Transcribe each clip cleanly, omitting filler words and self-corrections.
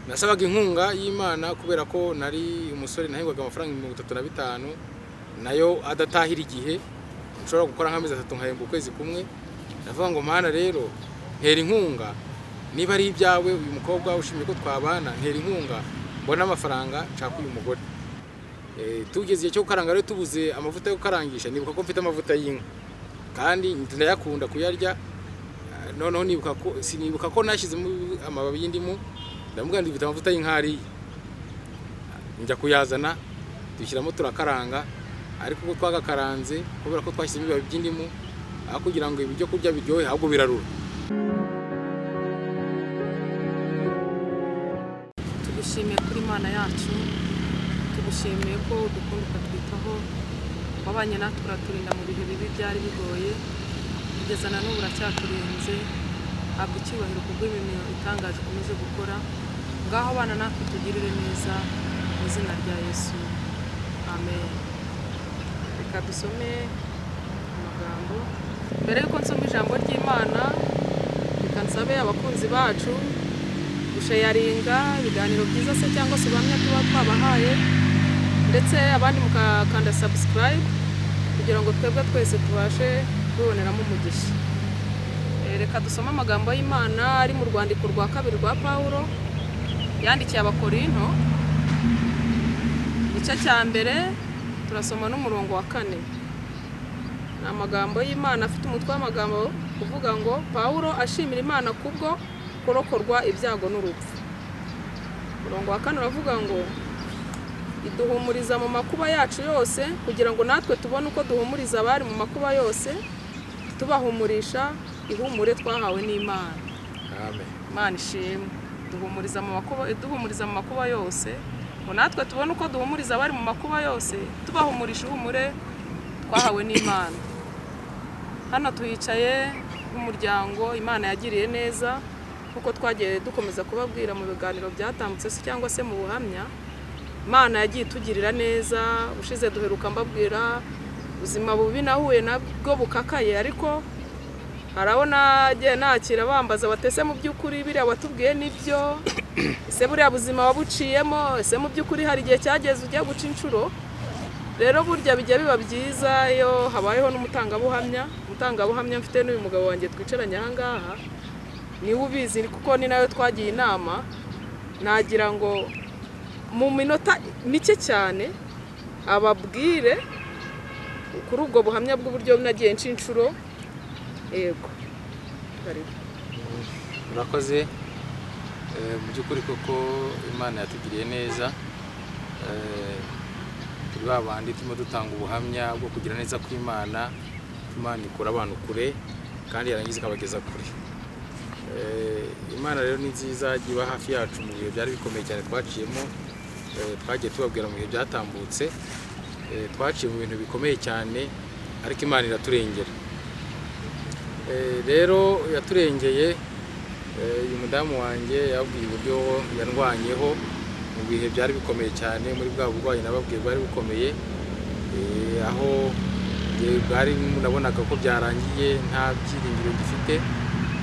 Nasabaga inkunga y'Imana kubera ko nari umusore, nahembwaga amafaranga 35, nayo adatahira igihe. Nshobora gukora nk'amezi 3 nkahembwa ukwezi kumwe. Ndavuga ngo: "Mana rero, ntera inkunga, niba ari ibyawe, uyu mukobwa ushimye ko twabana, ntera inkunga mbone amafaranga nshaka uyu mugore." Tugeze igihe cyo gukaranga rero, tubuze amavuta yo gukarangisha, nibuka ko mfite amavuta y'inka kandi ndayakunda kuyarya. Noneho nibuka ko, sinibuka ko nashyizemo amababi y'indimu. Ndamubwira ngo: "Mfite amavuta y'inka hariya." Njya kuyazana, dushyiramo, turakaranga. Ariko ubwo twagakaranze, kubera ko twashyizemo ibibabi by'indimu, aho kugira ngo ibyo kurya biryohe, ahubwo birarura. Tugushimiye kuri Imana yacu, tugushimiye ko udukunda, ukatwitaho, wabanye natwe, uraturinda mu bihe bibi byari bigoye, kugeza na n'ubu uracyaturinze. Habwa icyubahiro kubw'imirimo itangaje ukomeje gukora. Ngaho bana natwe, tugirire neza, mu izina rya Yesu, amen. Reka dusome amagambo. Mbere y'uko nsoma ijambo ry'Imana, reka nsabe abakunzi bacu gusharinga ibiganiro byiza se cyangwa se ubuhamya tuba twabahaye, ndetse abandi mukakanda subscribe kugira ngo twebwe twese tubashe kubiboneramo umugisha. Reka dusome amagambo y'Imana ari mu rwandiko rwa kabiri rwa Pawulo yandikiye Abakorinto, igice cya mbere, turasoma n'umurongo wa 4. Ni amagambo y'Imana afite umutwe w'amagambo uvuga ngo: "Pawulo ashimira Imana kubwo kurokorwa ibyago n'urupfu." Umurongo wa 4 uravuga ngo: "Iduhumuriza mu makuba yacu yose, kugira ngo natwe tubone uko duhumuriza abari mu makuba yose, tubahumurisha ihumure twahawe n'Imana." Amen. Imana ishimwe. Iduhumuriza mu makuba yose, ngo natwe tubone uko duhumuriza abari mu makuba yose, tubahumurisha ihumure twahawe n'Imana. Hano tuhicaye nk'umuryango Imana yagiriye neza, kuko twagiye dukomeza kubabwira mu biganiro byatambutse se cyangwa se mu buhamya. Imana yagiye itugirira neza. Ushize duheruka mbabwira ubuzima bubi nahuye nabwo bukakaye, ariko hari abo nagiye nakira bambaza batese: "Mu by'ukuri biriya watubwiye nibyo? Ese buriya buzima wabuciyemo? Ese mu by'ukuri hari igihe cyageze ujya guca inshuro?" Rero burya bijya biba byiza iyo habayeho n'umutangabuhamya. Umutangabuhamya mfite n'uyu mugabo wanjye twicaranye aha ngaha, niwe ubizi kuko ni nawe twagiye inama. Nagira ngo mu minota mike cyane ababwire kuri ubwo buhamya bw'uburyo nagiye nca inshuro. Yego, karibu. Murakoze. Mu by'ukuri koko Imana yatugiriye neza. Turi ba bandi turimo dutanga ubuhamya bwo kugira neza kw'Imana. Imana ikura abantu kure kandi yarangiza ikabageza kure. Imana rero ni nziza, iba hafi yacu mu bihe byari bikomeye cyane twaciyemo. Twagiye tubabwira mu bihe byatambutse. Twaciye mu bintu bikomeye cyane, ariko Imana iraturengera. Rero yaturengeye. Uyu mudamu wanjye yababwiye uburyo yandwanyeho mu bihe byari bikomeye cyane, muri bwa burwayi nababwiye bwari bukomeye, aho njye bwari nabonaga ko byarangiye, nta byiringiro gifite.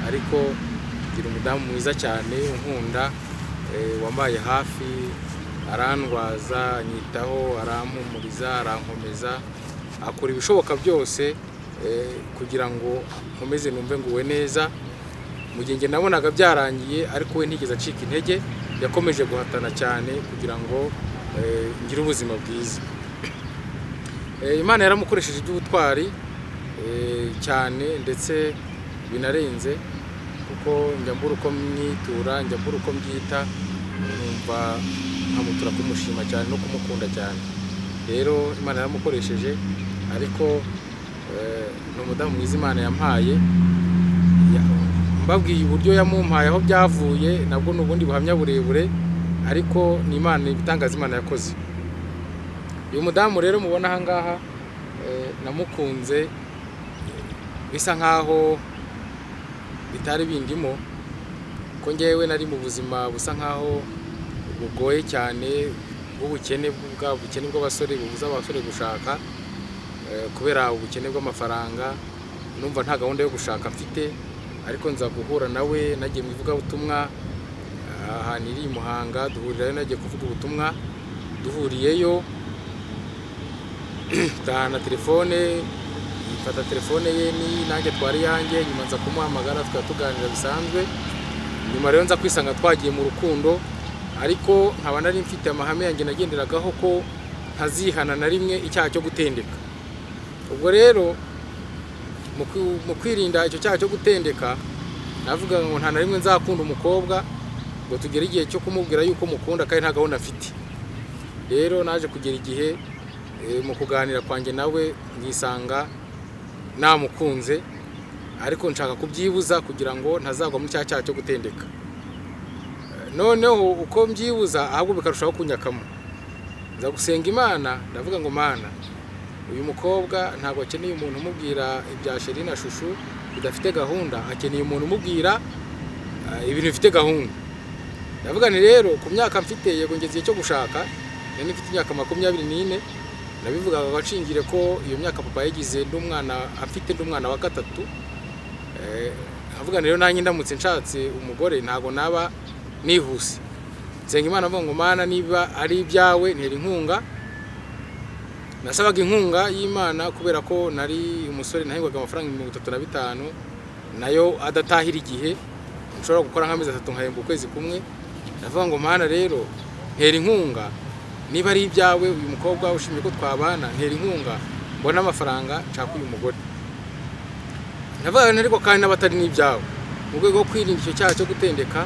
Ariko ngira umudamu mwiza cyane unkunda, wambaye hafi, arandwaza, anyitaho, arampumuriza, arankomeza, akora ibishoboka byose kugira ngo nkomeze numve nguwe neza mu gihe njye nabonaga byarangiye. Ariko we ntigeze acika intege, yakomeje guhatana cyane kugira ngo ngire ubuzima bwiza. Imana yaramukoresheje iby'ubutwari cyane, ndetse binarenze, kuko njya mbura uko mwitura, njya mbura uko mbyita, numva nkamutura kumushima cyane no kumukunda cyane. Rero Imana yaramukoresheje, ariko ni umudamu mwiza Imana yampaye. Mbabwiye uburyo yamumpaye, aho byavuye, nabwo ni ubundi buhamya burebure, ariko ni Imana, ibitangaza Imana yakoze. Uyu mudamu rero mubona aha ngaha, namukunze bisa nkaho bitari bindimo, ko ngewe nari mu buzima busa nkaho bugoye cyane, bw'ubukene, bwa bukene bw'abasore bubuza abasore gushaka, kubera ubukene bw'amafaranga. Numva nta gahunda yo gushaka mfite, ariko nza guhura nawe nagiye mu ivugabutumwa ahantu. Ahantu iri i Muhanga, duhurirayo nagiye kuvuga ubutumwa. Duhuriyeyo tahana telefone, mfata telefone ye ni nanjye twari iyanjye. Nyuma nza kumuhamagara, tukaba tuganira bisanzwe. Nyuma rero nza kwisanga twagiye mu rukundo, ariko nkaba nari mfite amahame yanjye nagenderagaho ko ntazihana na rimwe icyaha cyo gutendeka. Ubwo rero mu kwirinda icyo cyaha cyo gutendeka, navuga ngo nta na rimwe nzakunda umukobwa ngo tugere igihe cyo kumubwira yuko mukunda kandi nta gahunda mfite. Rero naje kugera igihe mu kuganira kwanjye nawe nkisanga namukunze, ariko nshaka kubyibuza kugira ngo ntazagwa muri cya cyaha cyo gutendeka. Noneho uko mbyibuza ahubwo bikarushaho kunyakamo. Nza gusenga Imana, ndavuga ngo: "Mana, uyu mukobwa ntabwo akeneye umuntu umubwira ibya chéri na chouchou bidafite gahunda, akeneye umuntu umubwira ibintu bifite gahunda." Ndavuga nti rero ku myaka mfite, yego ngeze igihe cyo gushaka, nari mfite imyaka 24. Nabivugaga nshingire ko iyo myaka papa yagize ndi umwana, afite ndi umwana wa gatatu. Nkavuga nti rero nanjye ndamutse nshatse umugore ntabwo naba nihuse. Nsenga Imana avuga ngo: "Mana, niba ari ibyawe ntera inkunga." Nasabaga inkunga y'Imana kubera ko nari umusore, nahembwaga amafaranga 35, nayo adatahira igihe, nshobora gukora nk'amezi 3 nkahembwa ukwezi kumwe. Ndavuga ngo: "Mana, rero ntera inkunga, niba ari ibyawe, uyu mukobwa ushimye ko twabana, ntera inkunga mbone amafaranga nshaka uyu mugore." Ndavuga nti ariko kandi n'abatari n'ibyawe, mu rwego rwo kwirinda icyo cyaha cyo gutendeka,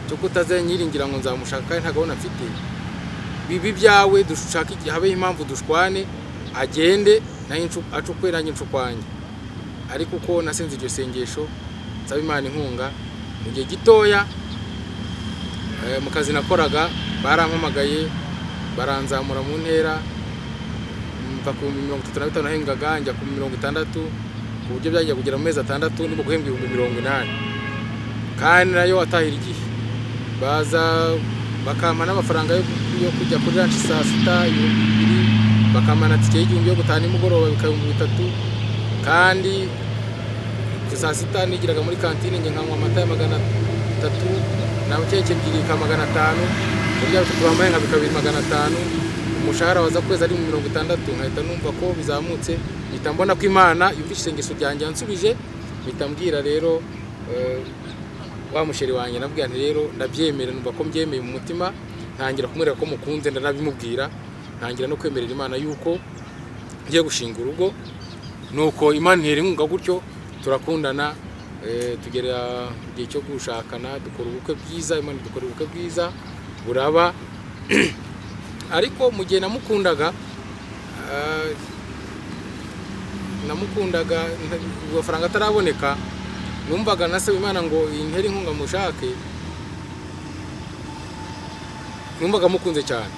cyo kutazanyiringira ngo nzamushaka kandi nta gahunda mfite, bibi ibyawe dushaka igihe habeho impamvu dushwane, agende nayo acukwe nanjye ncukwanjye. Ariko uko nasenze iryo sengesho nsaba Imana inkunga, mu gihe gitoya mu kazi nakoraga barampamagaye, baranzamura mu ntera, mva ku 35 nahembwaga njya ku 60, ku buryo byajya kugera mu mezi 6 ndimo guhembwa 80,000, kandi nayo atahira igihe. Baza bakampa n'amafaranga yo kujya kuri lunch saa sita, 2000, bakampa na tike y'1000 yo gutaha nimugoroba, bikaba 3000. Kandi ku saa sita nigiraga muri kantine njye nkanywa amata ya 300 na keke ebyiri ka 500, burya bitatu bambaye nka bikaba 500. Umushahara waza kwezi ari mu 60, nkahita numva ko bizamutse. Mpita mbona ko Imana yumvise isengesho ryanjye yansubije. Mpita mbwira rero wa musheri wanjye, nabwira nti rero ndabyemera, numva ko mbyemeye mu mutima. Ntangira kumwereka ko mukunze, ndanabimubwira, ntangira no kwemerera Imana yuko ngiye gushinga urugo. Nuko Imana intera inkunga gutyo, turakundana, tugera igihe cyo gushakana, dukora ubukwe bwiza. Imana dukora ubukwe bwiza buraba. Ariko mu gihe namukundaga, namukundaga amafaranga ataraboneka, numvaga nasaba Imana ngo intere inkunga mushake, numvaga mukunze cyane.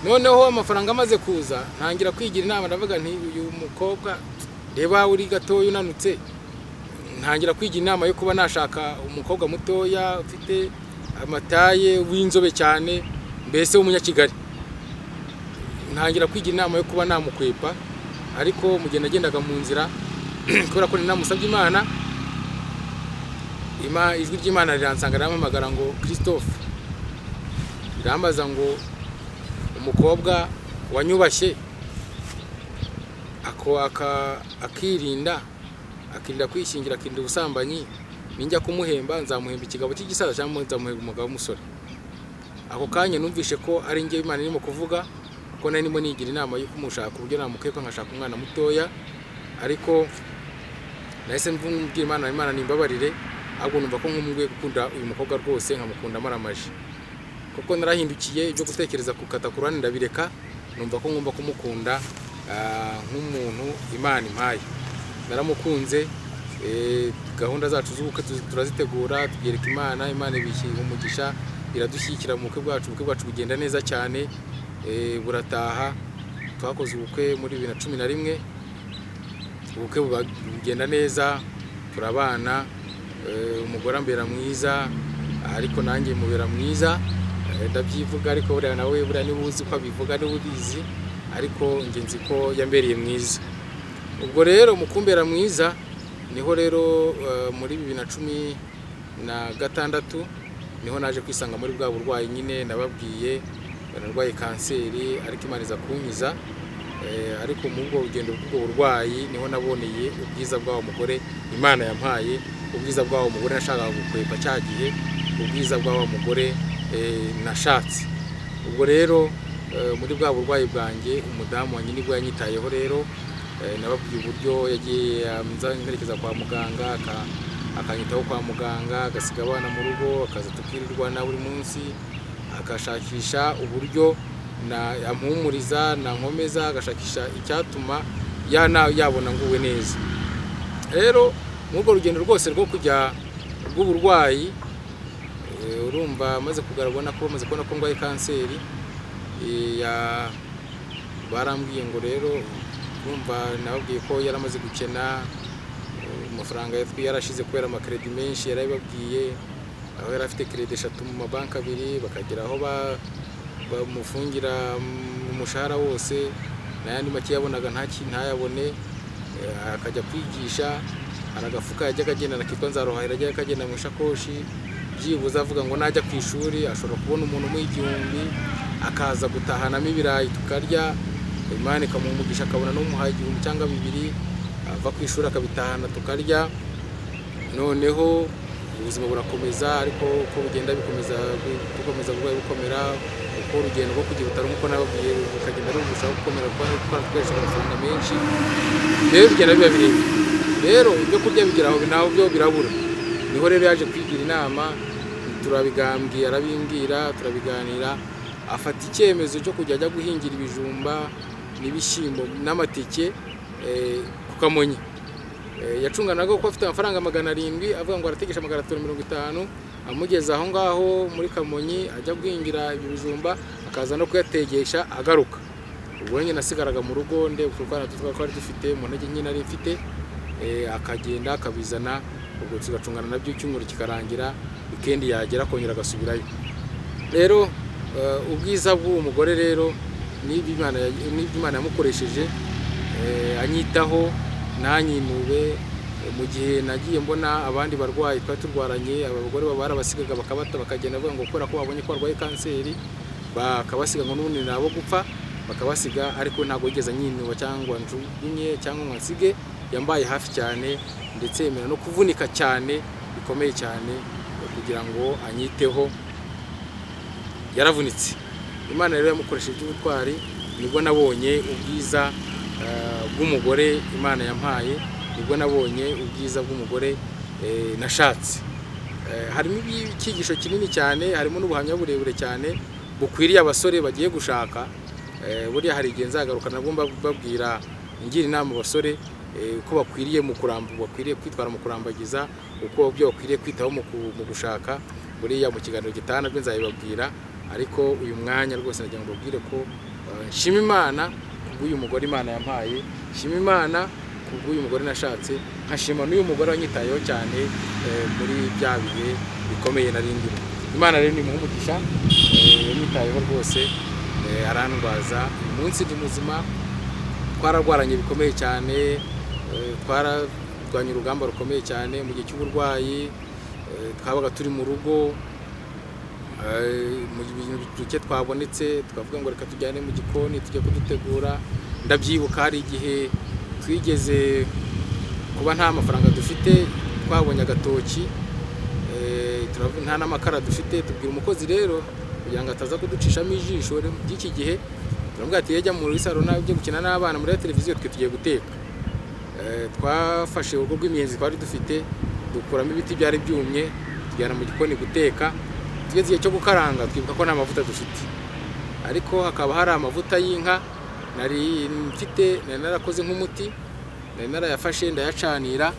Noneho amafaranga amaze kuza, ntangira kwigira inama, ndavuga nti uyu mukobwa reba uri gatoya unanutse. Ntangira kwigira inama yo kuba nashaka umukobwa mutoya ufite amataye, w'inzobe cyane, mbese w'umunyakigali. Ntangira kwigira inama yo kuba namukwepa. Ariko mu gihe nagendaga mu nzira, kubera ko namusabye Imana, ijwi ry'Imana riransanga, rirampamagara ngo: "Christophe." Rirambaza ngo: "Umukobwa wanyubashye ako akirinda kwishingira, akirinda ubusambanyi, ninjya kumuhemba nzamuhemba ikigabo cy'igisaza cyangwa nzamuhemba umugabo w'umusore?" Ako kanya numvishe ko ari njye Imana irimo kuvuga, kuko nari ndimo nigira inama yo kumushaka uburyo namukwepa nkashaka umwana mutoya. Ariko nahise mbwira Imana: "Imana nimbabarire, ahubwo numva ko nkumbuye gukunda uyu mukobwa rwose, nkamukunda maramaje." Kuko narahindukiye, ibyo gutekereza gukata ku ruhande ndabireka, numva ko ngomba kumukunda nk'umuntu Imana impaye. Naramukunze, gahunda zacu z'ubukwe turazitegura, tubyereka Imana, Imana ibishyira umugisha, iradushyigikira mu bukwe bwacu. Ubukwe bwacu bugenda neza cyane, burataha. Twakoze ubukwe muri 2011, ubukwe bugenda neza, turabana, umugore ambera mwiza, ariko nanjye mubera mwiza. Ndabyivuga, ariko buriya nawe buriya niba uzi ko abivuga, niba ubizi, ariko njye nzi ko yambereye mwiza. Ubwo rero mu kumbera mwiza niho rero muri 2016 Niho naje kwisanga muri bwa burwayi nyine nababwiye, narwaye kanseri ariko Imana iza kunkiza. Ariko muri ubwo rugendo bw'ubwo burwayi niho naboneye ubwiza bw'awo mugore Imana yampaye, ubwiza bw'awo mugore nashakaga gukwepa cya gihe, ubwiza bw'awo mugore nashatse. Ubwo rero muri bwa burwayi bwanjye umudamu wanjye nibwo yanyitayeho rero. Nababwiye uburyo yagiye anzerekeza kwa muganga, akanyitaho kwa muganga, agasiga abana mu rugo, akaza tukirirwana buri munsi, agashakisha uburyo ampumuriza nankomeza, agashakisha icyatuma yabona nguwe neza. Rero muri urwo rugendo rwose rwo kujya rw'uburwayi, urumva maze kugaragara ko bamaze kubona ko ndwaye kanseri, barambwiye ngo rero urumva nababwiye ko yaramaze gukena, amafaranga yarashize kubera amakredi menshi yarabibabwiye, aho yari afite kredi 3 mu mabanki 2, bakagera aho bamufungira umushahara wose, n'ayandi make yabonaga ntayabone, akajya kwigisha. Hari agafuka yajyaga agendana kitwa Nzaruhahira, yajyaga akagenda mu ishakoshi, byibuze avuga ngo najya ku ishuri ashobora kubona umuntu umuha 1000, akaza gutahanamo ibirayi tukarya, Imana ikamuha akabona n'umuhaye 1000 cyangwa 2, ava ku ishuri akabitahana tukarya. Noneho ubuzima burakomeza, ariko uko bugenda bikomeza dukomeza uburwayi bukomera, uko urugendo rwo kujya ibitaro nk'uko nababwiye rukagenda rurushaho gukomera, kuko twakoresha amafaranga menshi, rero bigenda biba birebire. Rero ibyo kurya bigera aho nabyo birabura. Niho rero yaje kwigira inama, turabigambira, arabimbwira, turabiganira, afata icyemezo cyo kujya ajya guhingira ibijumba n'ibishyimbo n'amateke ku Kamonyi. Yacunganaga ko afite amafaranga 700, avuga ngo arategesha 350, amugeza aho ngaho muri Kamonyi ajya guhingira ibyo bijumba, akaza no kuyategesha agaruka. Ubwo nyine nasigaraga mu rugo ndeba utwana twari dufite mu ntege nyine nari mfite, akagenda akabizana, ubwo tugacungana nabyo icyumweru kikarangira, weekend yagera akongera agasubirayo. Rero ubwiza bw'uwo mugore rero n'ibyo Imana yamukoresheje, anyitaho ntanyinube. Mu gihe nagiye mbona abandi barwayi twari turwaranye, abagore barabasigaga bakabata, bakagenda bavuga ngo kubera ko babonye ko barwaye kanseri bakabasiga ngo n'ubundi nabo gupfa bakabasiga, ariko ntabwo yigeze anyinuba cyangwa njugunye cyangwa ngo ansige. Yambaye hafi cyane, ndetse yemera no kuvunika cyane bikomeye cyane kugira ngo anyiteho, yaravunitse. Imana rero yamukoresheje iby'ubutwari, nibwo nabonye ubwiza bw'umugore Imana yampaye, nibwo nabonye ubwiza bw'umugore nashatse. Harimo icyigisho kinini cyane, harimo n'ubuhamya burebure cyane bukwiriye abasore bagiye gushaka. Buriya hari igihe nzagaruka nabwo mbabwira, ngira inama abasore uko bakwiriye mu kuramba, bakwiriye kwitwara mu kurambagiza, uko byo bakwiriye kwitaho mu gushaka. Buriya mu kiganiro gitaha nabyo nzabibabwira, ariko uyu mwanya rwose nagira ngo mbabwire ko nshima Imana kubw'uyu mugore Imana yampaye, nshima Imana kubw'uyu mugore nashatse, nkashima n'uyu mugore wanyitayeho cyane muri bya bihe bikomeye nari ndimo. Imana rero nimuhe umugisha, yanyitayeho rwose, arandwaza. Uyu munsi ndi muzima, twararwaranye bikomeye cyane, twararwanye urugamba rukomeye cyane mu gihe cy'uburwayi, twabaga turi mu rugo, mu bintu duke twabonetse twavuga ngo reka tujyane mu gikoni tujye kudutegura. Ndabyibuka hari igihe twigeze kuba nta mafaranga dufite, twabonye agatoki, nta n'amakara dufite, tubwira umukozi rero kugira ngo ataza kuducishamo ijisho ry'iki gihe, turamubwira ati yajya muri salo ujye gukina n'abana muri televiziyo, twe tugiye guteka. Twafashe urugo rw'imiyenzi twari dufite, dukuramo ibiti byari byumye, tujyana mu gikoni guteka. Tugeze igihe cyo gukaranga twibuka ko nta mavuta dufite, ariko hakaba hari amavuta y'inka nari mfite, nari narakoze nk'umuti, nari narayafashe ndayacanira,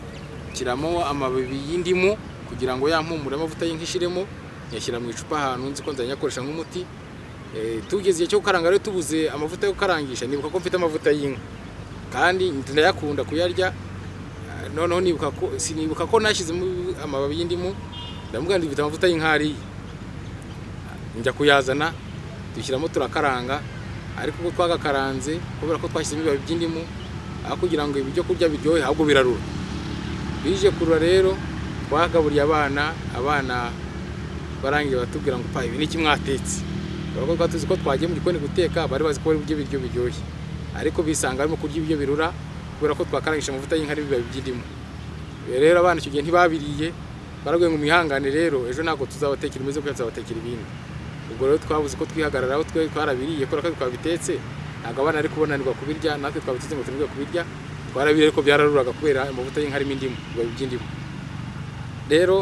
nshyiramo amababi y'indimu kugira ngo ya mpumuro y'amavuta y'inka ishiremo, nyashyira mu icupa ahantu nzi ko nzayakoresha nk'umuti. Tugeze igihe cyo gukaranga rero tubuze amavuta yo gukarangisha, nibuka ko mfite amavuta y'inka kandi ndayakunda kuyarya. Noneho nibuka ko sinibuka ko nashyizemo amababi y'indimu, ndamubwira nti mfite amavuta y'inka hariya, njya kuyazana dushyiramo turakaranga. Ariko ubwo twagakaranze kubera ko twashyizemo ibibabi by'indimu, aho kugira ngo ibyo kurya biryohe ahubwo birarura. Bije kurura rero, twagaburiye abana, abana Barangije batubwira ngo pa, ibi ni iki mwatetse? Kubera ko tuzi ko twagiye mu gikoni guteka, bari bazi ko bari burye ibiryo biryoshye, ariko bisanga barimo kurya ibiryo birura kubera ko twakarangije amavuta y'inka n'ibibabi by'indimu. Rero abana icyo gihe ntibabiriye, barabwiye ngo mwihangane rero, ejo ntabwo tuzabatekera imeze gutya, tuzabatekera ibindi. Ubwo rero twabuze ko twihagararaho, twe twarabiriye kubera ko twabitetse, ntabwo abana ari kubonanirwa kubirya, natwe twabitetse ngo tunanirwe kubirya. Twarabiriye ariko byararuraga kubera amavuta y'inka arimo indimu, ibibabi by'indimu. Rero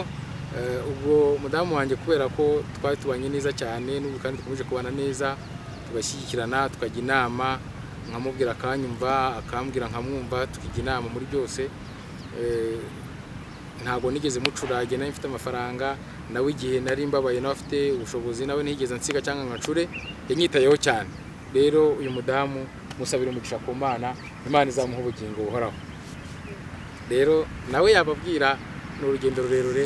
ubwo mudamu wanjye, kubera ko twari tubanye neza cyane n'ubu kandi dukomeje kubana neza, tugashyigikirana, tukajya inama, nkamubwira akanyumva, akambwira nkamwumva, tukijya inama muri byose. Ntabwo nigeze mucurage, nari mfite amafaranga, nawe igihe nari mbabaye nawe afite ubushobozi, nawe ntiyigeze ansiga cyangwa ngo ancure, yanyitayeho cyane. Rero uyu mudamu musabira umugisha ku Mana, Imana izamuha ubugingo buhoraho. Rero nawe yababwira, ni urugendo rurerure,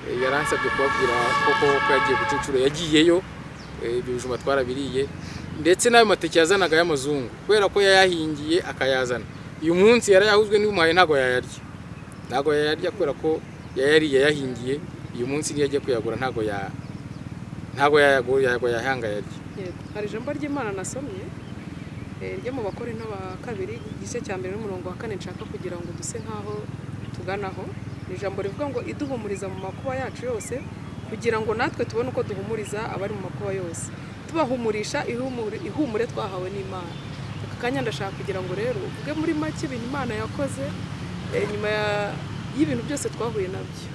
yaransabye kubabwira koko ko yagiye guca inshuro, yagiyeyo, ibyo bijumba twarabiriye, ndetse n'ayo mateke yazanaga y'amazungu, kubera ko yayahingiye akayazana. Uyu munsi yarayahuzwe n'umuhaye, ntabwo yayarya, ntabwo yayarya kubera ko yayariye yayahingiye. Uyu munsi niyo agiye kuyagura ntabwo ya ntabwo yayagura, yayagura yayahanga yarya. Yego, hari ijambo ry'Imana nasomye ryo mu Bakorinto ba kabiri, igice cya mbere n'umurongo wa 4, nshaka kugira ngo duse nkaho tuganaho. Ni ijambo rivuga ngo iduhumuriza mu makuba yacu yose, kugira ngo natwe tubone uko duhumuriza abari mu makuba yose, tubahumurisha ihumure twahawe n'Imana. Aka kanya ndashaka kugira ngo rero uvuge muri make ibintu Imana yakoze nyuma y'ibintu byose twahuye nabyo.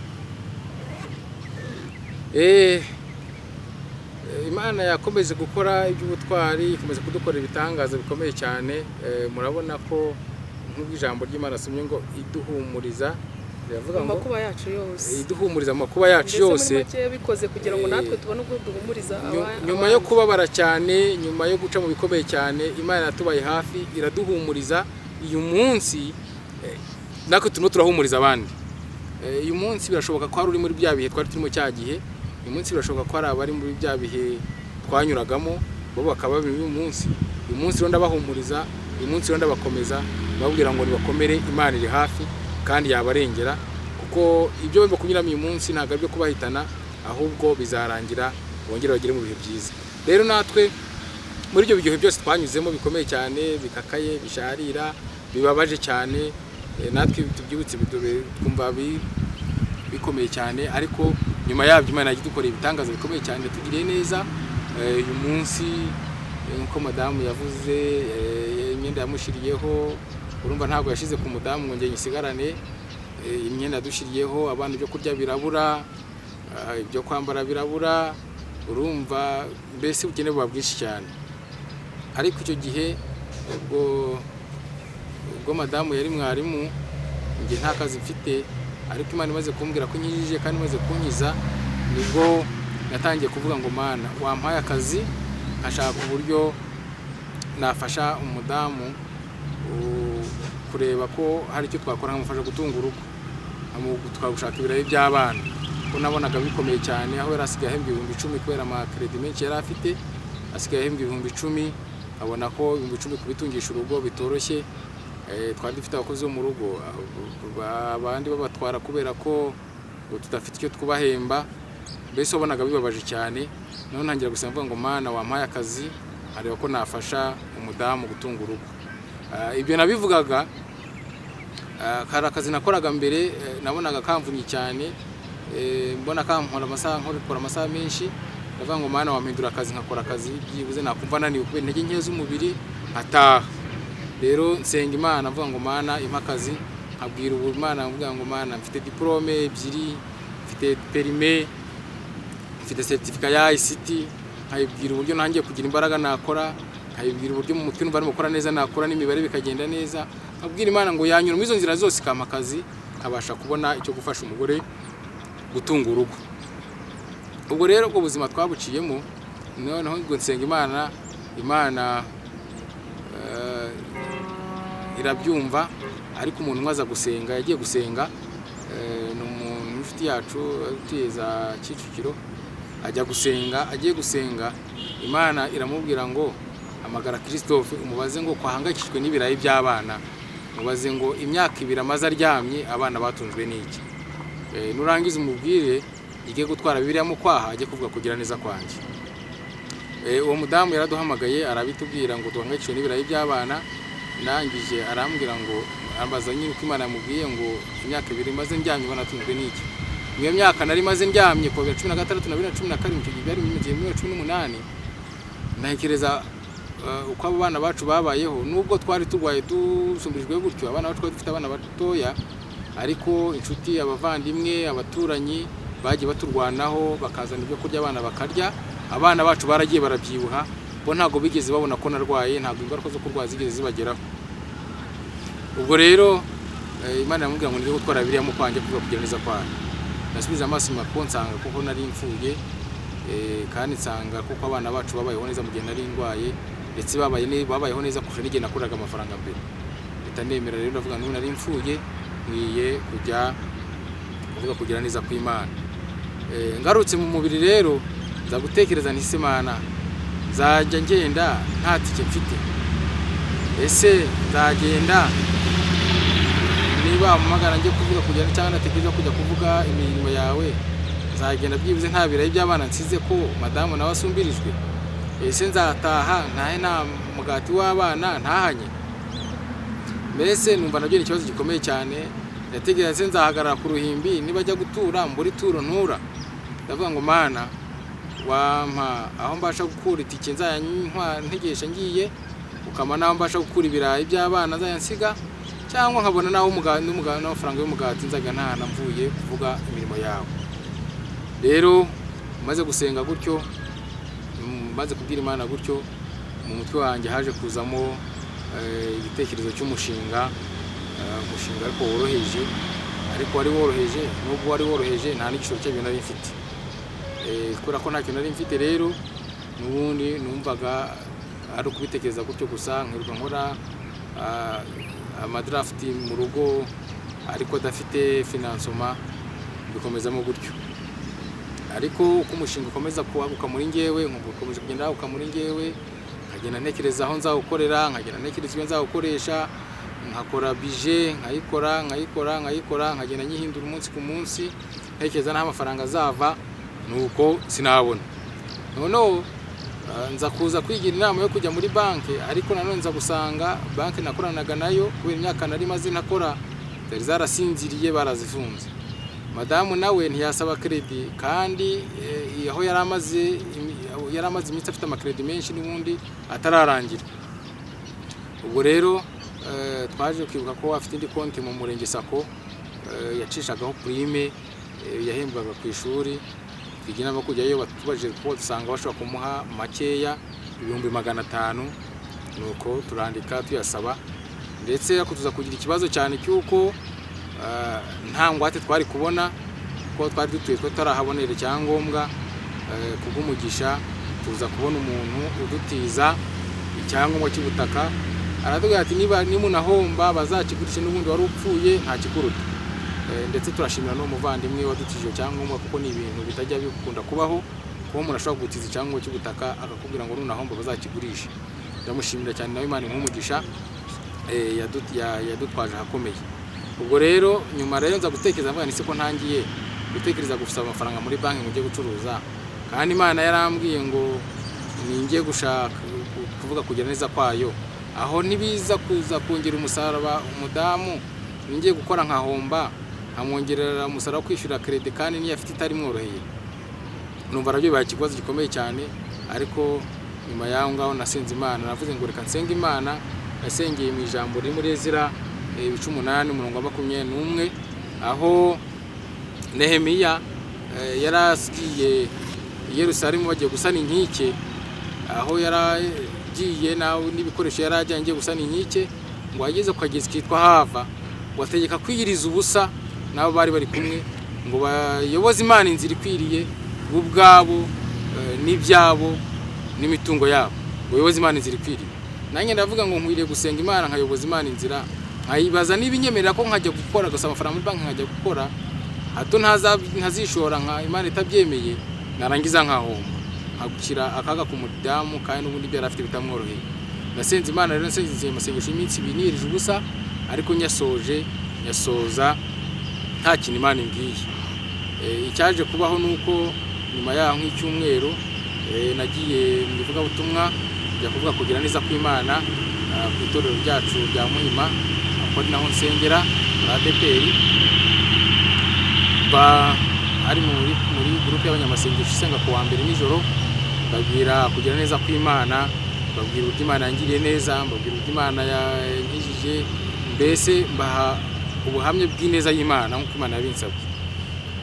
Imana yakomeje gukora iby'ubutwari, ikomeza kudukorera ibitangaza bikomeye cyane. Murabona ko nk'ubwo ijambo ry'Imana asomye ngo iduhumuriza, riravuga mu ngo makuba yacu yose, iduhumuriza mu makuba yacu ndetse muri yose. make yabikoze kugira ngo natwe tubone uko duhumuriza Nyuma yo abandi. kubabara cyane, nyuma yo guca mu bikomeye cyane, Imana yatubaye hafi iraduhumuriza. Uyu munsi natwe turimo turahumuriza abandi. Uyu munsi birashoboka ko hari uri muri bya bihe twari turimo cya gihe, uyu munsi birashoboka ko hari abari muri bya bihe twanyuragamo, bo bakaba bari uyu munsi. Uyu munsi rero ndabahumuriza, uyu munsi rero ndabakomeza, mbabwira ngo nibakomere, Imana iri hafi kandi yabarengera, kuko ibyo barimo kunyuramo uyu munsi ntabwo ari ibyo kubahitana, ahubwo bizarangira bongere bagere mu bihe byiza. Rero natwe muri ibyo bihe byose twanyuzemo bikomeye cyane, bikakaye, bisharira, bibabaje cyane, natwe tubyibutse twumva bikomeye cyane, ariko nyuma yabyo Imana yagiye idukorera ibitangaza bikomeye cyane, yatugiriye neza. Uyu munsi nk'uko madamu yavuze, imyenda yamushiriyeho, urumva ntabwo yashize ku mudamu ngo njye nyisigarane. Imyenda yadushiriyeho, abana ibyo kurya birabura, ibyo kwambara birabura, urumva mbese ubukene buba bwinshi cyane. Ariko icyo gihe ubwo madamu yari mwarimu, njye nta kazi mfite, ariko Imana imaze kumbwira ko inkijije kandi imaze kunkiza, nibwo natangiye kuvuga ngo Mana wampaye akazi, nkashaka uburyo nafasha umudamu kureba ko hari icyo twakora, nkamufasha gutunga urugo, twagushaka ibirayi by'abana, ko nabonaga bikomeye cyane, aho yari asigaye ahembwa 10,000 kubera amakredi menshi yari afite, asigaye ahembwa 10,000, abona ko 10,000 kubitungisha urugo bitoroshye. Twari dufite abakozi bo mu rugo, abandi babatwara kubera ko tudafite icyo twubahemba, mbese wabonaga bibabaje cyane. Noneho ntangira gusenga mvuga ngo Mana wampaye akazi, nkareba ko nafasha umudamu gutunga urugo. Ibyo nabivugaga, hari akazi nakoraga mbere, nabonaga kamvunye cyane, mbona kankora amasaha, nkora amasaha menshi, ndavuga ngo Mana wampindura akazi nkakora akazi byibuze nakumva naniwe kubera intege nke z'umubiri nkataha. Rero nsenga Imana mvuga ngo Mana impa akazi, nkabwira ubu Imana mvuga ngo Mana mfite diplome 2, mfite perime, mfite certificat ya ICT, nkayibwira uburyo nangiye kugira imbaraga nakora, nkayibwira uburyo mu mutwe numva arimo gukora neza nakora n'imibare bikagenda neza, nkabwira Imana ngo yanyura muri izo nzira zose ikampa akazi, nkabasha kubona icyo gufasha umugore gutunga urugo. Ubwo rero ubwo buzima twabuciyemo, noneho ngo nsenga Imana, Imana irabyumva. Ariko umuntu umwe aza gusenga, yagiye gusenga, ni umuntu w'inshuti yacu utuye za Kicukiro, ajya gusenga, agiye gusenga Imana iramubwira ngo hamagara Christophe umubaze ngo kwahangayikishijwe n'ibirayi by'abana, mubaze ngo imyaka 2 amaze aryamye abana batunzwe n'iki. Nurangiza umubwire Yige gutwara Bibiliya mu kwaha, ajye kuvuga kugira neza kwanjye. Uwo mudamu yaraduhamagaye, arabitubwira ngo duhangayikishijwe n'ibirayi by'abana. Ndangije arambwira ngo ambaza nyine uko Imana yamubwiye ngo imyaka 2 maze ndyamye banatunzwe n'iki. Iyo myaka nari maze ndyamye kuva 2016 na 2017, icyo gihe byari mu gihe 2018, ntekereza uko abo bana bacu babayeho nubwo twari turwaye dusumbirijwe gutyo. Abana bacu, twari dufite abana batoya, ariko inshuti, abavandimwe, abaturanyi bagiye baturwanaho, bakazana ibyo kurya abana bakarya. Abana bacu baragiye barabyibuha, bo ntabwo bigeze babona ko narwaye, ntabwo ingaruka zo kurwara zigeze zibageraho. Ubwo rero Imana iramubwira ngo nige gutwara Bibiliya mu kwanjye, kuvuga kugira neza kwayo. Nasubije amaso inyuma kuko nsanga kuko nari mfuye, kandi nsanga kuko abana bacu babayeho neza mu gihe nari ndwaye, ndetse babayeho neza kurusha n'igihe nakoraga amafaranga mbere. Mpita nemera rero, ndavuga n'ubu nari mfuye, nkwiye kujya kuvuga kugira neza kw'Imana. Ngarutse mu mubiri rero, nza gutekereza nti: "Ese Imana, nzajya ngenda nta tike mfite? Ese nzagenda niba mpamagara njye kuvuga kugira, cyangwa natekereza kujya kuvuga imirimo yawe, nzagenda byibuze nta birayi by'abana nsize, ko madamu nawe asumbirijwe? Ese nzataha ntahe nta mugati w'abana ntahanye?" Mbese numva nabyo ni ikibazo gikomeye cyane. Ndatekereza: "Ese nzahagarara ku ruhimbi niba ajya gutura, mbura ituro ntura?" Ndavuga ngo: "Mana, wampa aho mbasha gukura itike nzajya ntegesha ngiye, ukampa n'aho mbasha gukura ibirayi by'abana nzajya nsiga, cyangwa nkabona n'aho n'amafaranga y'umugati nzajya ntahana mvuye kuvuga imirimo yawe." Rero maze gusenga gutyo, maze kubwira Imana gutyo, mu mutwe wanjye haje kuzamo igitekerezo cy'umushinga, umushinga ariko woroheje, ariko wari woroheje, nubwo wari woroheje nta n'igishoro cyabyo nari mfite. Kubera ko nta kintu nari mfite rero, n'ubundi numvaga ari ukubitekereza gutyo gusa, nkirirwa nkora amadrafti mu rugo ariko adafite financement, bikomezamo gutyo. Ariko uko umushinga ukomeza kwaguka muri njyewe, nkumva ukomeje kugenda waguka muri njyewe, nkagenda ntekereza aho nzawukorera, nkagenda ntekereza ibyo nzawukoresha, nkakora budget, nkayikora, nkayikora, nkayikora, nkagenda nyihindura umunsi ku munsi, ntekereza n'aho amafaranga azava, nuko sinabona. Noneho nza kuza kwigira inama yo kujya muri banki, ariko nanone nza gusanga banki nakoranaga nayo, kubera imyaka nari maze ntakora, zari zarasinziriye, barazifunze. Madamu nawe ntiyasaba crédit, kandi aho yari amaze iminsi afite amakredi menshi n'ubundi atararangira. Ubwo rero twaje kwibuka ko afite indi konti mu murenge SACCO, yacishagaho prime yahembwaga ku ishuri. Twigira inama yo kujyayo, batubajije kuko dusanga bashobora kumuha makeya, 500,000. Nuko turandika tuyasaba, ndetse ariko tuza kugira ikibazo cyane cy'uko nta ngwate twari kubona kuko twari dutuye, twari tutarahabonera icyangombwa. Kubw'umugisha tuza kubona umuntu udutiza icyangombwa cy'ubutaka, aratubwira ati: "Niba nimunahomba bazakigurishe, n'ubundi wari upfuye nta kikuruta." Ndetse turashimira n'uwo muvandimwe wadutije icyo cyangombwa, kuko ni ibintu bitajya bikunda kubaho kuba umuntu ashobora kugutiza icyangombwa cy'ubutaka akakubwira ngo nunahomba bazakigurishe. Ndamushimira cyane nawe, Imana imuhe umugisha, yadutwaje ahakomeye. Ubwo rero nyuma rero nza gutekereza, mvuga nti: "Se ko ntangiye gutekereza gusaba amafaranga muri banki ngo njye gucuruza, kandi Imana yarambwiye ngo ninjye gushaka kuvuga kugira neza kwayo, aho ntibiza kuza kongera umusaraba umudamu ningiye gukora nkahomba, nkamwongerera umusaraba wo kwishyura crédit, kandi niyo afite itari mworoheye?" Numva nabyo bibaye ikibazo gikomeye cyane. Ariko nyuma y'aho ngaho nasenze Imana, navuze ngo reka nsenge Imana. Nasengeye mu ijambo riri muri Ezira, ibice 8, umurongo wa 21, aho Nehemiya yari agiye i Yerusalemu bagiye gusana inkike, aho yaragiye nawe n'ibikoresho yari ajyanye agiye gusana inkike, ngo ageze ku kagezi kitwa Hava, ngo ategeka kwiyiriza ubusa n'abo bari bari kumwe, ngo bayoboze Imana inzira ikwiriye bo ubwabo, n'ibyabo n'imitungo yabo, ngo bayoboze Imana inzira ikwiriye. Nanjye ndavuga ngo nkwiriye gusenga Imana, nkayoboza Imana inzira, nkayibaza niba inyemerera ko nkajya gukora, gusaba amafaranga muri banki nkajya gukora, hato ntazishora nka Imana itabyemeye, narangiza nkahomba, nkagushyira akaga ku mudamu, kandi n'ubundi ibyo yari afite bitamworoheye. Nasenze Imana rero, nasenze amasengesho y'iminsi 2 niyirije ubusa, ariko nyasoje, nyasoza nta kintu Imana imbwiye. Icyaje kubaho ni uko nyuma yaho nk'icyumweru, nagiye mu ivugabutumwa, njya kuvuga kugira neza kw'Imana ku itorero ryacu rya Muhima, kuko ari naho nsengera muri ADEPR. Ba ari muri groupe y'abanyamasengesho isenga ku wa mbere nijoro, mbabwira kugira neza kw'Imana, mbabwira uburyo Imana yangiriye neza, mbabwira uburyo Imana yankijije, mbese mbaha ubuhamya bw'ineza y'Imana nk'uko Imana yabinsabye.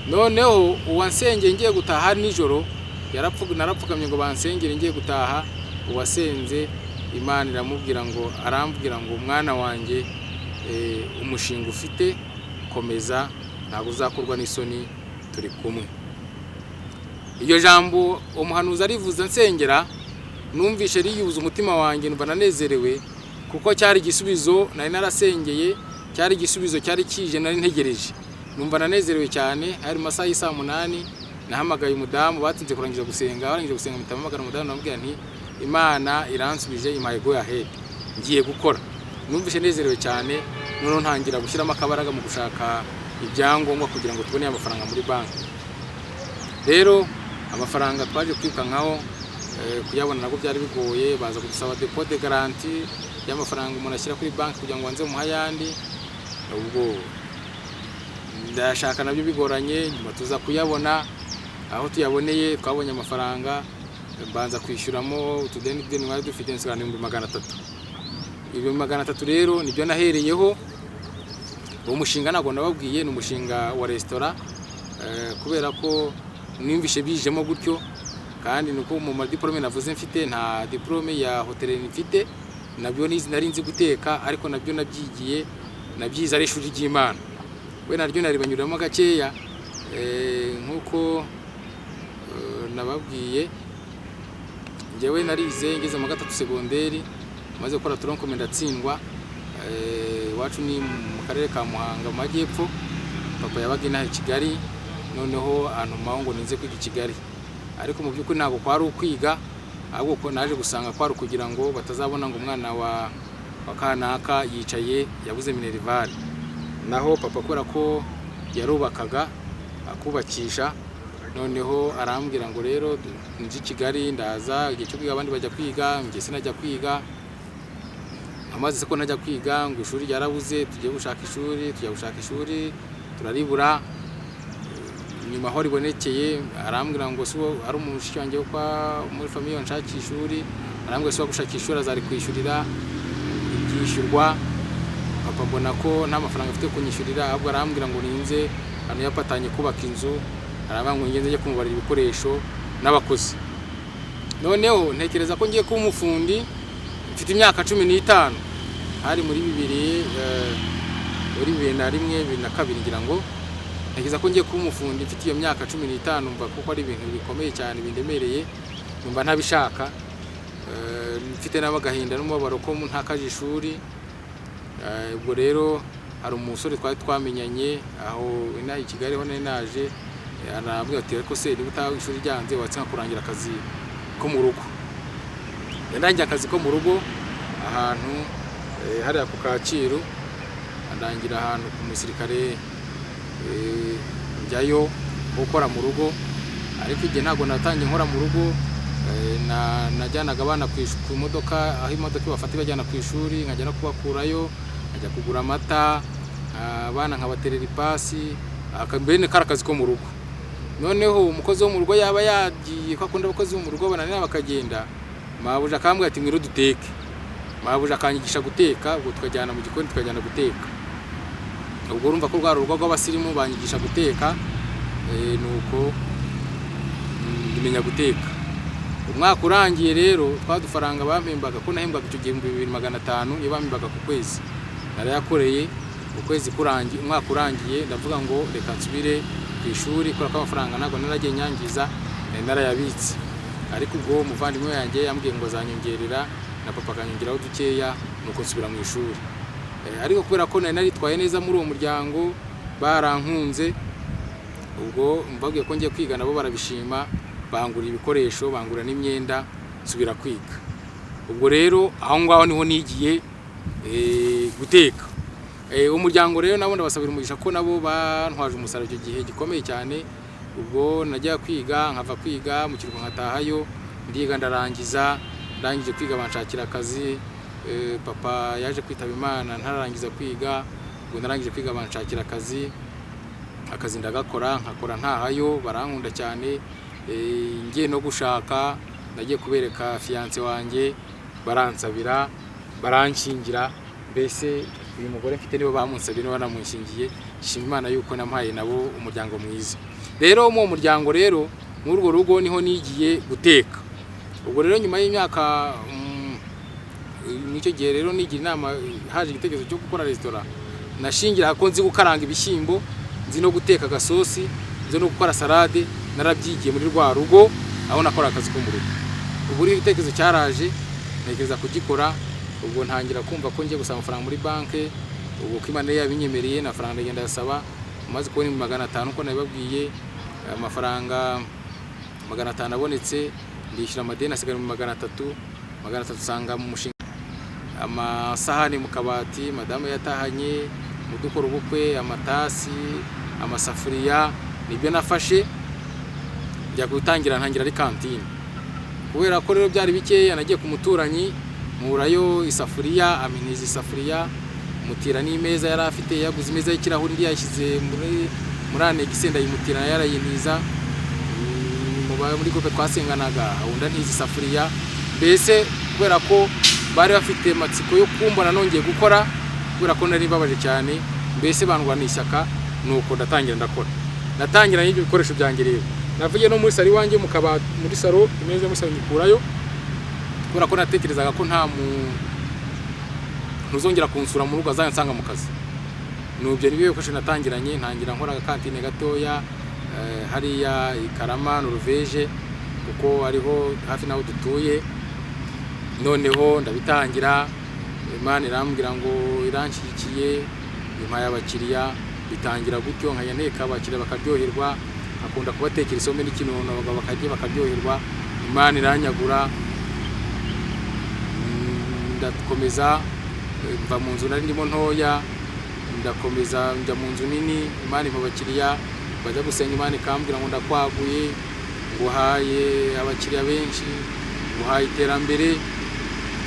Noneho uwansengeye ngiye gutaha nijoro, narapfukamye ngo bansengere ngiye gutaha. Uwasenze Imana iramubwira ngo, arambwira ngo: "Mwana wanjye, umushinga ufite komeza, ntabwo uzakorwa n'isoni, turi kumwe." Iryo jambo umuhanuzi arivuze nsengera, numvishe riyuza umutima wanjye, numva nanezerewe, kuko cyari igisubizo nari narasengeye, cyari igisubizo cyari kije nari ntegereje. Numva nanezerewe cyane. Hari mu masaha y'isaa 8, nahamagaye umudamu, batinze kurangiza gusenga. Barangije gusenga mpita mpamagara umudamu, namubwira nti: "Imana iransubije, impaye go ahead, ngiye gukora." Numvise nezerewe cyane. Noneho ntangira gushyiramo akabaraga mu gushaka ibyangombwa kugira ngo tubone amafaranga muri banki. Rero amafaranga twaje kwirukankaho, kuyabona nabwo byari bigoye. Baza kudusaba dépôt de garantie y'amafaranga umuntu ashyira kuri banki kugira ngo banze muhe ayandi. Ubwo ndayashaka nabyo bigoranye, nyuma tuza kuyabona. Aho tuyaboneye, twabonye amafaranga, mbanza kwishyuramo utudeni deni twari dufite, nsigarana 300,000. 300,000 rero nibyo nahereyeho. Uwo mushinga ntabwo nababwiye, ni umushinga wa resitora, kubera ko numvishe bijemo gutyo. Kandi nuko mu madiporome navuze mfite, nta diporome ya hôtellerie mfite. Nabyo nari nzi guteka, ariko nabyo nabyigiye, nabyize ari ishuri ry'Imana. We naryo naribanyuramo gakeya. Nk'uko nababwiye, njyewe narize ngeze mu gatatu segonderi, maze gukora tronc commun ndatsindwa. Iwacu ni mu karere ka Muhanga mu majyepfo, papa yabaga inaha i Kigali, noneho antumaho ngo ninze kwiga i Kigali. Ariko mu by'ukuri ntabwo kwari ukwiga, ahubwo ko naje gusanga kwari ukugira ngo batazabona ngo umwana wa kanaka yicaye yabuze minerval. Naho papa, kubera ko yarubakaga, akubakisha, noneho arambwira ngo rero nje i Kigali. Ndaza, igihe cyo kwiga abandi bajya kwiga, njye sinajya kwiga. Amaze ko ntajya kwiga, ngo ishuri ryarabuze, tugiye gushaka ishuri. Tujya gushaka ishuri turaribura. Nyuma aho ribonekeye, arambwira ngo si ari umushiki wanjye wo kwa muri famille wanshakisha ishuri, arambwira si gushakisha ishuri azarikwishyurira iryishyurwa. Papa mbona ko nta mafaranga afite kunyishyurira, ahubwo arambwira ngo ninze hano yapatanye kubaka inzu, arambwira ngo ngende njye kumubarira ibikoresho n'abakozi. Noneho ntekereza ko ngiye kuba umufundi mfite imyaka 15. Hari muri bibiri, muri 2001, 2002 ngira ngo. Ntekereza ko ngiye kuba umufundi mfite iyo myaka 15, mva kuko ari ibintu bikomeye cyane bindemereye, numva ntabishaka. Mfite n'agahinda n'umubabaro ko ntakaje ishuri. Ubwo rero hari umusore twari twamenyanye aho inaha i Kigali ho nari naje, arambwira ati: "Ariko se niba utaha ishuri ryanze, watse kurangira akazi ko mu rugo?" Yandangiye akazi ko mu rugo ahantu hariya ku Kacyiru, andangira ahantu ku musirikare, njyayo gukora mu rugo. Ariko igihe ntabwo natangiye nkora mu rugo, najyanaga abana ku modoka, aho imodoka ibafata ibajyana ku ishuri, nkajya no kubakurayo, nkajya kugura amata, abana nkabaterera ipasi, mbene kari akazi ko mu rugo. Noneho umukozi wo mu rugo yaba yagiye, ko akunda abakozi bo mu rugo bananira bakagenda, mabuja akambwira ati: "Ngwino duteke." Mabuja akanyigisha guteka, ubwo tukajyana mu gikoni tukajyana guteka. Ubwo urumva ko rwari urugo rw'abasirimu, banyigisha guteka, nuko menya guteka. Umwaka urangiye rero, twa dufaranga bampembaga, ko nahembwaga icyo gihe 2500 niyo bampembaga ku kwezi, narayakoreye. Ukwezi kurangiye, umwaka urangiye, ndavuga ngo reka nsubire ku ishuri, kubera ko amafaranga ntabwo naragiye nyangiza, nari narayabitse. Ariko ubwo umuvandimwe wanjye yambwiye ngo azanyongerera, na papa akanyongeraho dukeya, nuko nsubira mu ishuri. Ariko kubera ko nari naritwaye neza muri uwo muryango, barankunze. Ubwo mbabwiye ko ngiye kwiga, nabo barabishima, bangura ibikoresho, bangura n'imyenda, nsubira kwiga. Ubwo rero aho ngaho niho nigiye guteka. Umuryango rero nabo ndabasabira umugisha, ko nabo bantwaje umusaruro icyo gihe gikomeye cyane. Ubwo najya kwiga, nkava kwiga mu kiruhuko nkatahayo, ndiga ndarangiza. Ndangije kwiga banshakira akazi. Papa yaje kwitaba Imana ntararangiza kwiga. Ubwo narangije kwiga banshakira akazi, akazi ndagakora, nkakora ntahayo, barankunda cyane. Ngiye no gushaka, nagiye kubereka fiancée wanjye, baransabira, baranshingira. Mbese uyu mugore mfite nibo bamunsabiye, nibo banamunshingiye. Shima Imana yuko nampaye nabo umuryango mwiza. Rero mu muryango rero, muri urwo rugo niho nigiye guteka. Ubwo rero nyuma y'imyaka n'icyo gihe rero nigira inama, haje igitekerezo cyo gukora resitora. Nashingira ko nzi gukaranga ibishyimbo, nzi no guteka agasosi, nzi no gukora salade. Narabyigiye muri rwa rugo aho nakora akazi ko mu rugo. Ubu rero igitekerezo cyaraje, ntekereza kugikora. Ubwo ntangira kumva ko ngiye gusaba amafaranga muri banki. Ubwo ko Imana yari yabinyemereye, amafaranga ndagenda ndayasaba. Maze kubona 500,000 uko nabibabwiye, amafaranga 500 abonetse, ndishyura amadeni, asigara mu 300. 300 usanga mu mushinga, amasahani mu kabati madamu yatahanye mu dukora ubukwe, amatasi, amasafuriya, nibyo nafashe njya gutangira. Ntangira ari kantine. Kubera ko rero byari bikeya, nagiye ku muturanyi nkurayo isafuriya, aminiza isafuriya, mutira n'imeza yari afite, yaguze imeza y'ikirahuri, indi yayishyize muri annexe, ndayimutira nayo arayiniza. Muri groupe twasenganaga undi antiza isafuriya. Mbese kubera ko bari bafite matsiko yo kumbona nongeye gukora, kubera ko nari mbabaje cyane, mbese bandwana ishyaka. Nuko ndatangira ndakora, natangira n'ibyo bikoresho byanjye. Rero navuye no muri salo iwanjye mu kabati, muri salo, imeza yo muri salo nyikurayo, kubera ko natekerezaga ko nta muntu ntuzongera kunsura mu rugo azajya nsanga mu kazi. Nubyo nibyo bikoresho natangiranye. Ntangira nkora agakantine gatoya hariya i Karama, Norvège, kuko ariho hafi n'aho dutuye. Noneho ndabitangira, Imana irambwira ngo iranshyigikiye, impaye abakiriya. Bitangira gutyo, nkajya nteka, abakiriya bakaryoherwa, nkakunda kubatekera isombe n'ikinono, abagabo bakarya bakaryoherwa. Imana iranyagura, ndakomeza, mva mu nzu nari ndimo ntoya, ndakomeza njya mu nzu nini. Imana impa abakiriya, bajya gusenga Imana ikambwira ngo ndakwaguye, nguhaye abakiriya benshi, nguhaye iterambere.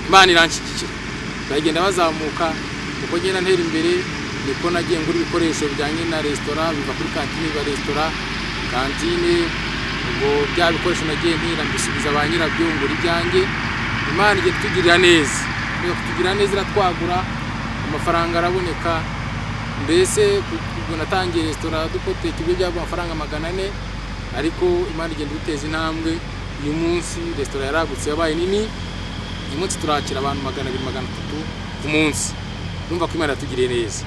Imana iranshyigikira, bagenda bazamuka. Uko ngenda ntera imbere niko nagiye ngura ibikoresho bijyanye na resitora, biva kuri kantine biba resitora. Kantine, ubwo bya bikoresho nagiye ntira mbisubiza ba nyirabyo, ngura ibyanjye. Imana igenda itugirira neza, ikomeza kutugirira neza, iratwagura, amafaranga araboneka. Mbese ubwo natangiye resitora dukoteka ibyo byaba amafaranga 400, ariko Imana igenda iduteza intambwe. Uyu munsi resitora yaragutse, yabaye nini. Uyu munsi turakira abantu 200, 300 ku munsi. Urumva ko Imana yatugiriye neza.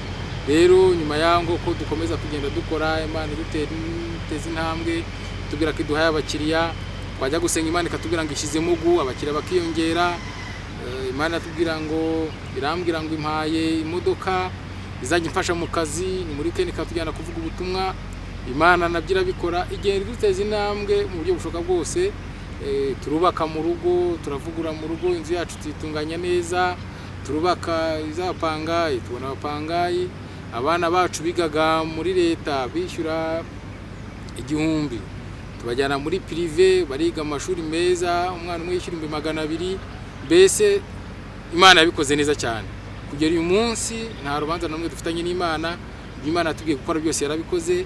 Rero nyuma y'aho ko dukomeza kugenda dukora, Imana iduteza intambwe, itubwira ko iduhaye abakiriya, twajya gusenga Imana ikatubwira ngo ishyizemo ugu, abakiriya bakiyongera. Imana iratubwira ngo, irambwira ngo impaye imodoka izajya imfasha mu kazi, ni muri weekend ikatujyana kuvuga ubutumwa. Imana nabyo irabikora, igenda iduteza intambwe mu buryo bushoboka bwose. Turubaka mu rugo, turavugura mu rugo, inzu yacu tuyitunganya neza, turubaka iz'abapangayi, tubona abapangayi. Abana bacu bigaga muri leta bishyura 1000, tubajyana muri privé, bariga amashuri meza, umwana umwe yishyura 200,000. Mbese Imana yabikoze neza cyane. Kugera uyu munsi nta rubanza na rumwe dufitanye n'Imana. Ibyo Imana yatubwiye gukora byose yarabikoze,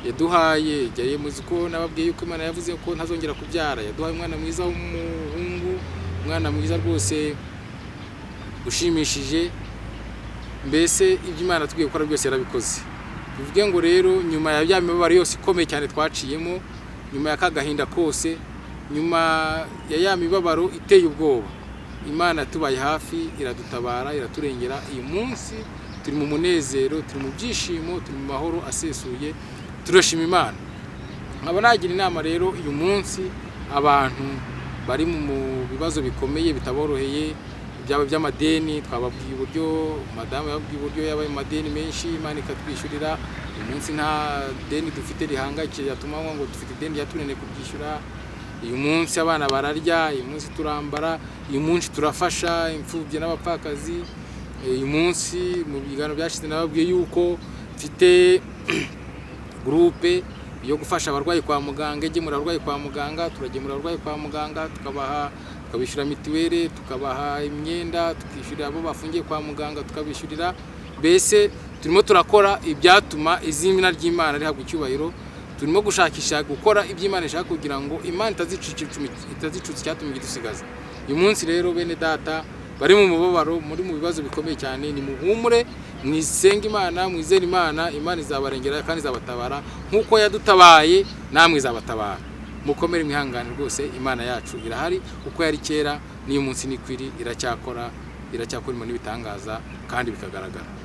yaduhaye. Jyaye muzi ko nababwiye yuko Imana yavuze ko ntazongera kubyara. Yaduhaye umwana mwiza w'umuhungu, umwana mwiza rwose ushimishije. Mbese ibyo Imana yatubwiye gukora byose yarabikoze. Bivuge ngo rero nyuma ya bya mibabaro yose ikomeye cyane twaciyemo, nyuma ya ka gahinda kose, nyuma ya ya mibabaro iteye ubwoba, Imana tubaye hafi, iradutabara, iraturengera. Uyu munsi turi mu munezero, turi mu byishimo, turi mu mahoro asesuye, turashima Imana. Nkaba nagira inama rero uyu munsi abantu bari mu bibazo bikomeye bitaboroheye, byaba by'amadeni. Twababwiye uburyo madamu yababwiye uburyo yabaye mu madeni menshi, Imana ikatwishyurira. Uyu munsi nta deni dufite rihangayikishije ryatuma ngo dufite ideni ryatunaniye kuryishyura. Uyu munsi abana bararya, uyu munsi turambara, uyu munsi turafasha imfubyi n'abapfakazi. Uyu munsi mu biganiro byashize nababwiye yuko mfite groupe. yo gufasha abarwayi kwa muganga, igemura abarwayi kwa muganga. Turagemura abarwayi kwa muganga, tukabaha, tukabishyura mituweli, tukabaha imyenda, tukishyurira abo bafungiye kwa muganga, tukabishyurira. Mbese turimo turakora ibyatuma izina ry'Imana rihabwa icyubahiro. Turimo gushakisha gukora ibyo Imana ishaka kugira ngo Imana itazicuza icyatumye idusigaza uyu munsi. Rero bene data bari mu mubabaro, muri mu bibazo bikomeye cyane, ni muhumure, mwisenge Imana, mwizere Imana. Imana izabarengera kandi izabatabara nk'uko yadutabaye, namwe izabatabara. Mukomere, mwihangane rwose, Imana yacu irahari. Uko yari kera n'uyu munsi niko iri, iracyakora, iracyakora imirimo n'ibitangaza kandi bikagaragara.